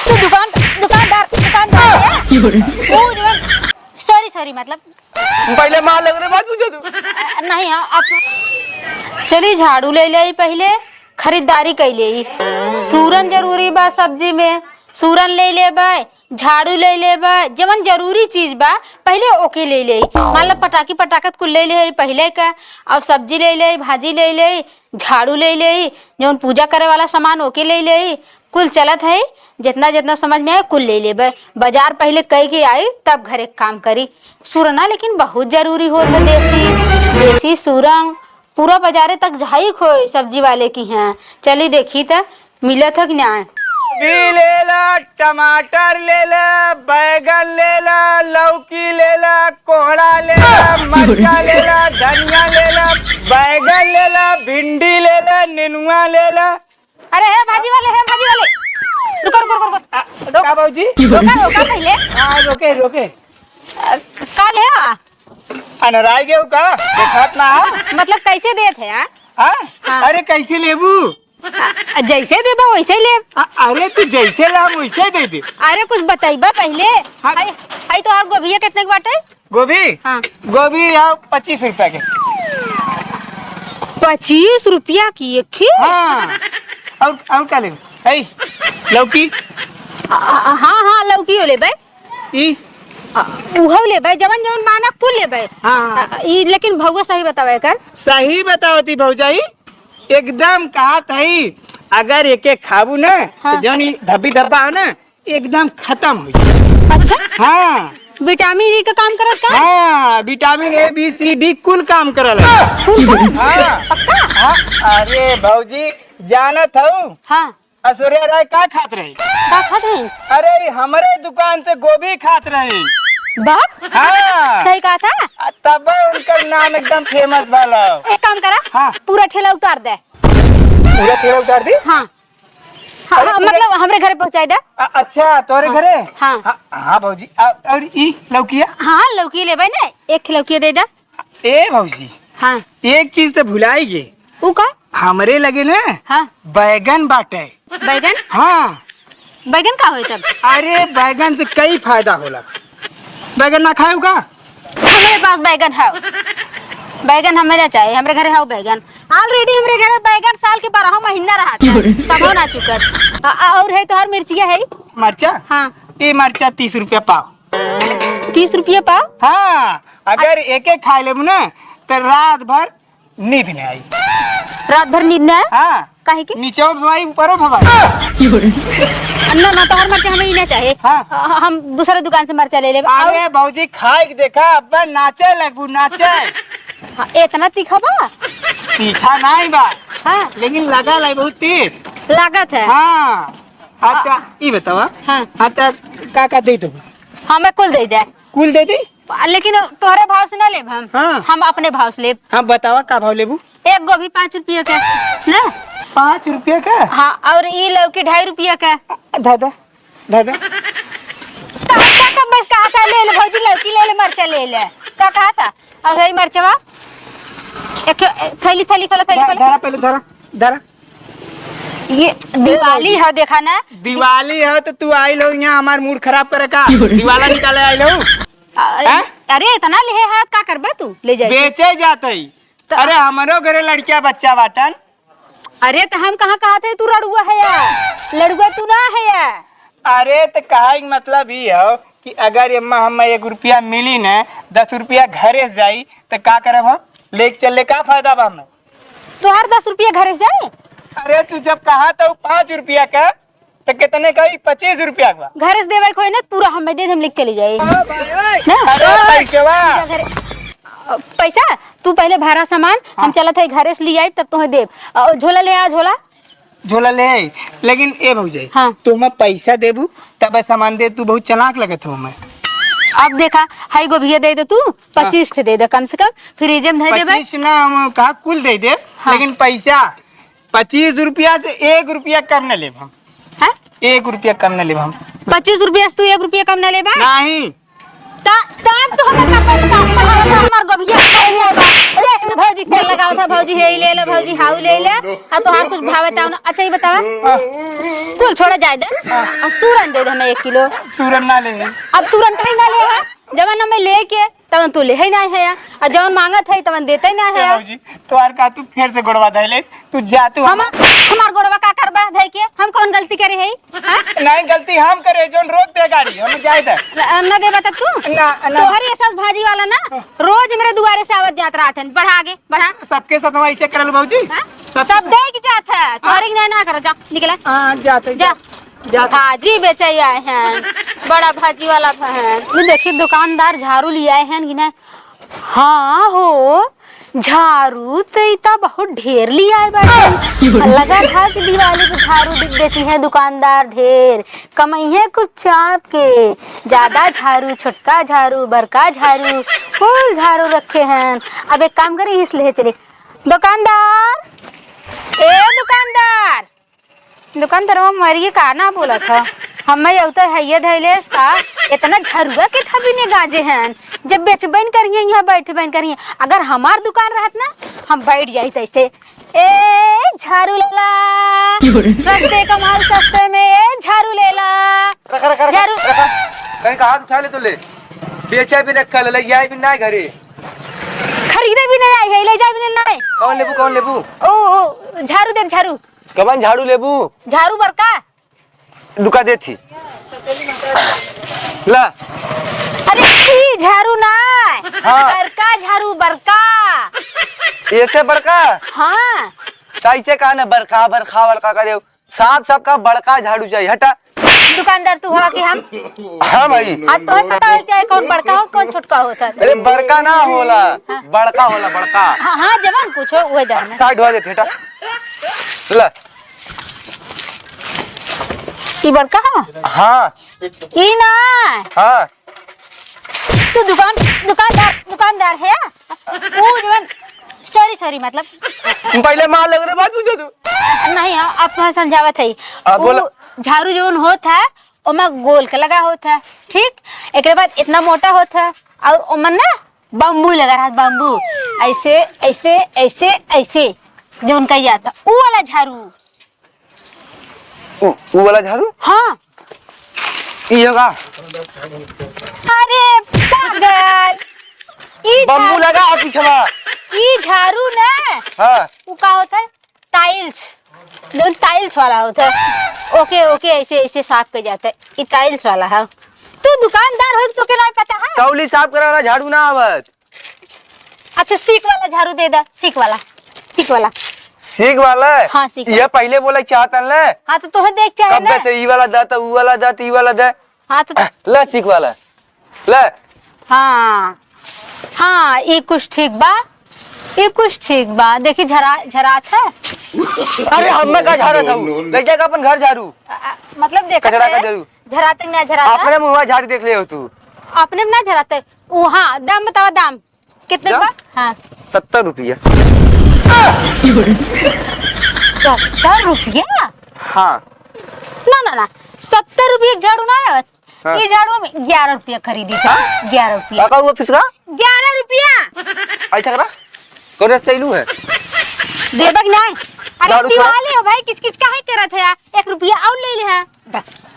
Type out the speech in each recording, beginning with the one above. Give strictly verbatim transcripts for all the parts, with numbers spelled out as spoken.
तू दुकान, दुकानदार, दुकानदार है? वो जो है, sorry, sorry, मतलब पहिले मार लग रे, बात पूछे तू। अ, नहीं, हाँ, आप चली झाड़ू ले ले पहिले, खरीदारी कइ ले। सूरन जरूरी बा सब्जी में, सूरन ले लेबे, झाड़ू ले लेबे, जवन जरूरी चीज बा पहिले ओके ले ले। मान लो पटाकी पटाकत कुल ले ले पहिले का, और सब्जी ले ले, भाजी ले ले, झाड़ू ले ले, जवन पूजा करे वाला सामान ओके ले ले, कुल चलत है, जितना जितना समझ में आए, कुल ले लेबे। बाजार पहिले कई के आई, तब घरे के काम करी। सुरना लेकिन बहुत जरूरी होत है, देसी, देसी सुरंग, पूरा बाजारे तक झाई खोई सब्जी वाले की हैं। चली देखी त मिलत है कि ना। गोभी लेला, टमाटर लेला, बैगन लेला, लौकी लेला, कोहड़ा लेला, मरचा लेला, धनिया लेला, बैगन लेला, भिंडी लेला, नेनुआ लेला, अरे हे भाजी वाले, हे भाजी वाले, रुको, रुको, रुको, रुको। आ, रुक। का भौजी? रोका, रोका पहिले। हाँ, रोके, रोके। अ, का ले आ? अनराई गेहूं का? देखात ना आ? मतलब कैसे देत है आ? हाँ? हाँ। अरे कैसे लेबू? अ, जैसे देबा वैसे ही लेब। अ-, अरे तू जैसे ला वैसे दे दे। अरे कुछ बतैबा पहिले। हाँ। हई, हई तोहार गोभिया कितने के बाटे? गोभी? हाँ। गोभी आओ पच्चीस रुपया के। पच्चीस रुपया की एक ही? हाँ। और, और का लेबू? ऐ, लौकी? आ, आ, हाँ, हाँ, लौकी हो लेबे। ई? आ, उहो लेबे, जवन जवन माना कुल लेबे। हाँ, हाँ। आ, ई, लेकिन भौवा सही बतावे कर। सही बतावती भौजाई, एकदम कहत हई, अगर एके खाबू ना, हाँ। तो जौन ई धब्बी धब्बा हो ना, एकदम खतम हो जाई। अच्छा? हाँ। विटामिन ई का काम करत का? हाँ, विटामिन A, B, C, D कुल काम करल है। कुल, कुल? हाँ। पक्का? हाँ, अरे भौजी, जानत हऊ? हाँ। ऐश्वर्या राय का खात रही? का खात रही? अरे, ई हमरे दुकान से गोभी खात रही। बाप? हाँ। सही कहा था? आ, तब उनकर नाम एकदम famous भला। एक काम करा, हाँ। पूरा ठेला उतार दे। पूरा ठेला उतार दी? हाँ। हाँ, अरे, हाँ, पूरा मतलब, हमरे घरे पहुँचाई दे। अ-, अच्छा, तोरे हाँ, घरे? हाँ। हाँ, हाँ, भौजी। अ-, और ई लौकिया? हाँ, लौकी लेबे ने, एक लौकी दे दे। ए भौजी, हाँ। एक चीज तो भुलाई गे। ऊ का? हमरे लगे ना हाँ। बैगन बाटे। बैगन? हाँ। बैगन का होई तब? अरे, बैगन से कई फायदा होला। बैगन ना खाएउ का? हमरे पास बैगन है, बैगन हमें ना चाहे, हमरे घरे है बैगन। Already हमरे घरे बैगन साल के बारह महीना रहत है, तबो ना चुकत। आ, आ, और है तोहर मिर्चिया है? मरचा? हाँ। ई मरचा तीस रुपया पाव। तीस रुपया पाव? हाँ, अगर एक एक खाए लेबू ना, तो रात भर नींद नहीं आई। रात भर नींद ना? हाँ। काहे के? नीचेओ भवाई, ऊपरो भवाई। ना, ना, तोहर मरचा हमें ही ना चाहे। हाँ। अ, हम दूसरे दुकान से मरचा ले लेब। अरे और भौजी, खाए के देखा, अब्बा नाचे लगबू, नाचे। हाँ, इतना तीखा बा? तीखा नहीं बा। हाँ। लेकिन लगा लाई बहुत तेज। लागत है। हाँ। अच्छा, ई बतावा। हाँ। अच्छा, का का दे दो? हमें कुल दे दे। कुल दे दी? लेकिन तोहरे भाव से ना लेब हम। हाँ। हम अपने भाव से लेब। हाँ, बतावा का भाव लेबू? एक गोभी पाँच रुपया के, ना? पाँच रुपया का? हाँ, और ई लौकी ढाई रुपया का। धा, धा, धा, धा। तो हम का कम बस कहा था, ले ले भौजी, लौकी ले ले, मरचा ले ले। का कहा था? और है मरचवा? एक, एक थैली, थैली खोलो, थैली धा-, खोलो। धरा पहले, धरा, धरा। ये दिवाली है, देखा ना। दिवाली है तो तू आइल हो यहाँ हमार mood खराब करे का? दिवाला निकाले आइल हो? अ-, हैं? अरे इतना लिहे हाथ का करबे तू? ले जाए के। बेचे जात है। तो अरे हमरो घरे लड़किया बच्चा बाटन। अरे तो हम कहाँ कहा थे तू रड़ुआ है या? लड़ुआ तू ना है या? अरे तो कहा के मतलब ई हो कि अगर एम्मा हमें एक रुपया मिली न, दस रुपया घरे से जाई तो का करब हम? लेके चल ले का फायदा बा हमें? तोहार दस रुपया घरे से जाए? अरे तू जब कहा तो पाँच रुपया का, तो कितने का? ई पच्चीस रुपया का बा। घरे से देवे के होई ना, पूरा हमें दे दे, हम लेके चली जाए। ना? अरे पैसवा। पूरा घरे, पैसा? तू पहले भरा सामान, हम हाँ। चलत है घरे से ले आई, तब तुम्हें देब। अ, झोला ले आ, झोला। झोला ले आई, लेकिन ए भौजाई, हाँ। तू हमें पैसा देबू, तब सामान दे, तू बहुत चालाक लगत हो हमें। अब देखा, हाई गोभिया दे दे तू, हाँ। पच्चीस ठे दे दे कम से कम, फ्रिज में धर देबे। पच्चीस ना, हम कहा कुल दे दे, हाँ। लेकिन पैसा पच्चीस रुपया से एक रुपया कम न लेब हम। हैं? एक रुपया कम न लेब हम। पच्चीस रुपया से तू एक रुपया कम न लेबा? नहीं। ता, ता तू हमर कपड़ा से काहे पढ़ावत है, हमार गोभिया खा गया बा। ले, भौजी तेल लगावत है, भौजी हे ले ले, भौजी हाउ ले ले। आ तोहार कुछ भावत आउ ना। अच्छा, ये बतावा, स्कूल छोड़ा जाए दे, अब सूरन दे दे हमें एक किलो। सूरन ना ले। अब सूरन कहीं ना ले है, जवन हमें लेके तवन तू लेहे नाहीं है, आ जवन मांगत है तवन देते नाहीं ए है। भौजी, तोहार का तू फेर से गोड़वा धइले, तू जा तू। हम, हमार गोड़वा का करबा धइ के? हम कौन गलती करे है? हाँ? नाहीं, गलती हम करे, जौन रोक दे गाड़ी, हम जाए दे। न, न देबा तब तू? ना, ना। तोहरे सब भाजी वाला ना, हाँ। रोज मेरे दुआरे से आवत जात रहत हैं। बढ़ा आगे, बढ़ा। सबके साथ हम ऐसे करल भौजी? हाँ? सब सब दे के जात है, हाँ। तोहरे के नाहीं ना कर, जा, निकला। हाँ, जाते, जा। जा। भाजी बेचे आए हैं, बड़ा भाजी वाला है। ये देखिए, दुकानदार झाड़ू ले आए हैं कि ना? हाँ हो, झाड़ू तो इता बहुत ढेर ले आए बाटे। लगा था कि दिवाली पे झाड़ू दे-, बेची है दुकानदार ढेर, कमइहे कुछ चाप के। ज्यादा झाड़ू, छोटका झाड़ू, बड़का झाड़ू, फुल झाड़ू रखे हैं। अब एक काम करी, इस ले चली। दुकानदार, ए दुकानदार, दुकानदारवा मरिए का ना बोलत ह? हम्मे अउते हइये धइलेस का? इतना झरुआ के थबिने गांजे हन, जब बेचबइन करिए, इहाँ बैठबइन करिए। अगर हमार दुकान रहत ना, हम बैठ जाइत ऐसे। ए झाड़ू लेला, सस्ते का माल सस्ते में, ए झाड़ू लेला। रखा, रखा, रखा, झाड़ू। रखा। कहीं का हाथ उठा ले तो ले। बेचा भी रखा ले, ले जाए भी ना घरे। खरीदे भी नहीं आई है, ले जाए भी नहीं। कौन लेबू, कौन लेबू? ओ, ओ, झाड़ू दे, झाड़ू। कवन झाड़ू लेबू? झाड़ू बड़का। दुका देथी। ला। अरे, ई झाड़ू ना। हाँ। बड़का झाड़ू, बड़का। ऐसे बड़का? हाँ। कैसे कहा ना बड़का, बड़का, बड़का करे? साफ, सबका बड़का झाड़ू चाहिए। हटा। दुकानदार तू हुआ कि हम? हाँ भाई। हाँ, तोहे पता है चाहे कौन बड़का हो, कौन छोटका होता है। अरे, बड़का ना होला, हाँ। बड़का होला, बड़का। हाँ, हाँ, जवन कुछ हो, वही दे हमें। साइड हुआ देते, हटा। ला। ई बड़का है? हाँ। ई ना। हाँ। तू दुकान, दुकानदार, दुकानदार है? ऊ जवन, sorry, sorry, मतलब। पहले मार लग रहे, बात पूछो तू। नहीं, हाँ, अब मैं समझावत है। हाँ, बोला। ऊ झाड़ू जवन होत है, ओमा गोल के लगा होत है, ठीक? एकरे बाद इतना मोटा होत है, और ओमन ना बम्बू लगा रहा, बम्बू। ऐसे, ऐसे, ऐसे, ऐसे, जवन कही जाता, ऊ वाला झाड़ू। उ, उ वाला झाड़ू? हाँ। ई है का? अरे पागल, ई बम्बू झाड़ू, लगा है पीछवा। ई झाड़ू ना, हाँ। उ का होता है? Tiles, जौन tiles वाला होता है। ओके, ओके, ऐसे, ऐसे साफ कर जाता है। ई tiles वाला है। तू दुकानदार हो, तोके नहीं पता है? तौली साफ कराना झाड़ू ना आवत। अच्छा, सीक वाला झाड़ू दे दे, सीक वाला, सीक वाला। सीक वाला? हाँ, सीक ये वाला। पहले बोला चाहतन ले। हाँ, तो तोहे देख चाहे कब्बे ना। से ई वाला दा, तो ऊ वाला दा, तो ई वाला दा। हाँ, तो ले सीक वाला, ले। हाँ, हाँ, ई कुछ ठीक बा, ई कुछ ठीक बा। देखी, झरा-, झरात है। अरे, हमें का झरा था? No, no, no। ले जाके अपन घर झाड़ू। अ, अ, मतलब, देखत कचरा का है, झाड़ू। झराते ना झराता। अपने मुँहवा झाड़ी देख ले हो तू। अपने में ना झराते। ओ हाँ, दाम बतावा, दाम। कितने दाम? बा? हाँ। सत्तर रुपया। सत्तर रुपया? हाँ। ना, ना, ना, सत्तर रुपया के झाड़ू ना आवत। हाँ। ये झाड़ू हम ग्यारह रुपया खरीदी थी। हाँ? ग्यारह रुपया। का, का हुआ फिसका? ग्यारह रुपया। आई थकरा? कौन रास्ता इलू है? देबक नहीं। अरे झाड़ू छोड़ा। दिवाली हो भाई, किच किच काहे करत है? एक रुपया और ले ले है।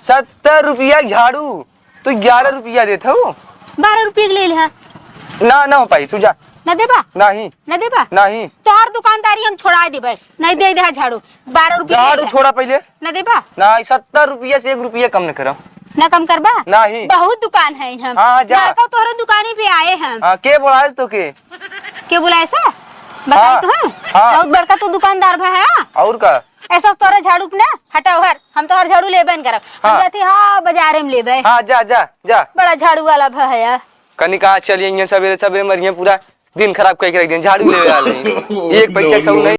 सत्तर रुपया झाड़ू, तू ग्यारह रुपया देत हो? बारह रुपया के ले ले है। ना, ना हो पाई, तू जा। ना देबा? नहीं। ना देबा? नहीं। तोहार दुकानदारी हम छोड़ा देबे। नहीं दे दे झाड़ू। बारह रुपया झाड़ू ले ले। छोड़ा पहले। ना देबा? नहीं, सत्तर रुपया से एक रुपया कम न करो। ना कम करबा? नहीं। बहुत दुकान है हम। हाँ, जा। ना तो तोहरे दुकानी पे आए हम। हाँ, के बोलाए तो के? के बोलाए सा? बताई हाँ। तो है? हाँ। बहुत बड़का तू दुकानदार भा है, हाँ? और का? ऐसा तोरे झाड़ू पे ना हटाओ हर, हम तो हर झाड़ू लेबे न करब। हम हाँ। जाती हाँ बाजारे में लेबे। हाँ, जा, जा, जा। बड़ा झाड़ू वाला भा है यार। कनी कहाँ चलिए, इहाँ सवेरे सवेरे मरिए, पूरा दिन खराब करके रख दिए, झाड़ू लेवे वाले हैं। एक पैसा के सहूर नहीं।